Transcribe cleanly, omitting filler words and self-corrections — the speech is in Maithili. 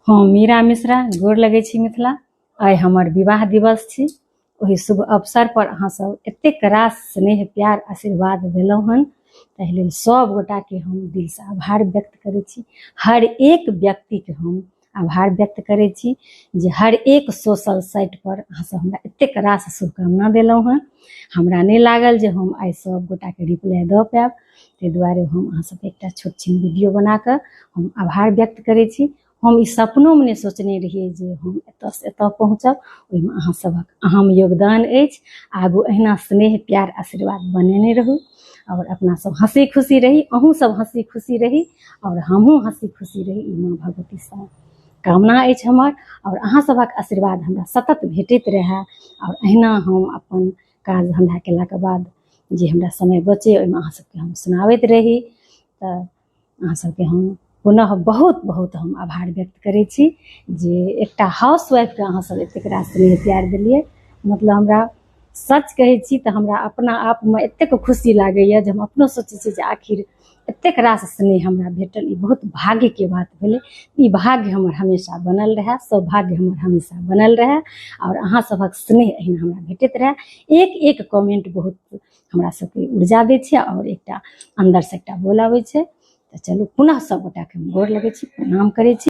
हम मीरा मिश्रा गोर लगै छी मिथिला। आइ हमर विवाह दिवस छी। ओहि शुभ अवसर पर अहाँ सब एतेक रास स्नेह प्यार आशीर्वाद देलहुँ हन, ताहि लेल सब गोटाके हम दिलसँ आभार व्यक्त करै छी। हर एक व्यक्तिके हम आभार व्यक्त करै छी जे हर एक सोशल साइट पर अहाँ सब हमरा एतेक रास शुभकामना देलहुँ हन। हमरा नहि लागल जे हम आइ सब गोटाके रिप्लाई दऽ पायब, ताहि दुआरे हम अहाँ सबके एकटा छोट छिन वीडियो बना कऽ हम आभार व्यक्त करै छी। हम ई सपनोमे नहि सोचने रहियै जे हम एतऽसँ एतऽ पहुँचब। ओहिमे अहाँ सभक अहम योगदान अछि। आगू अहिना स्नेह प्यार आशीर्वाद बनेने रहू आओर अपना सब हँसी खुशी रही, अहूँ सब हँसी खुशी रही आओर हमहूँ हँसी खुशी रही, ई माँ भगवतीसँ कामना अछि हमर। आओर अहाँ सभक आशीर्वाद हमरा सतत भेटैत रहए आओर अहिना हम अपन काज धन्धा केलाके बाद जे हमरा समय बचै ओहिमे अहाँ सबके हम सुनाबैत रही। तऽ अहाँ सबके हम पुनः बहुत बहुत हम आभार व्यक्त करै छी जे एकटा हाउस वाइफके अहाँ सब एतेक रास स्नेह प्यार देलियै। मतलब हमरा सच कहै छी तऽ हमरा अपना आपमे एतेक खुशी लागैए जे हम अपनो सोचै छी जे आखिर एतेक रास स्नेह हमरा भेटल, ई बहुत भाग्यके बात भेलै। ई भाग्य हमर हमेशा बनल रहए, सौभाग्य हमर हमेशा बनल रहए आओर अहाँ सभक स्नेह एहिना हमरा भेटैत रहए। एक एक कमेंट बहुत हमरा सबके ऊर्जा दै छै आओर एकटा अन्दरसँ एकटा बोल अबै छै। तऽ चलू पुनः सब गोटाके हम गोर लगै छी, प्रणाम करै छी।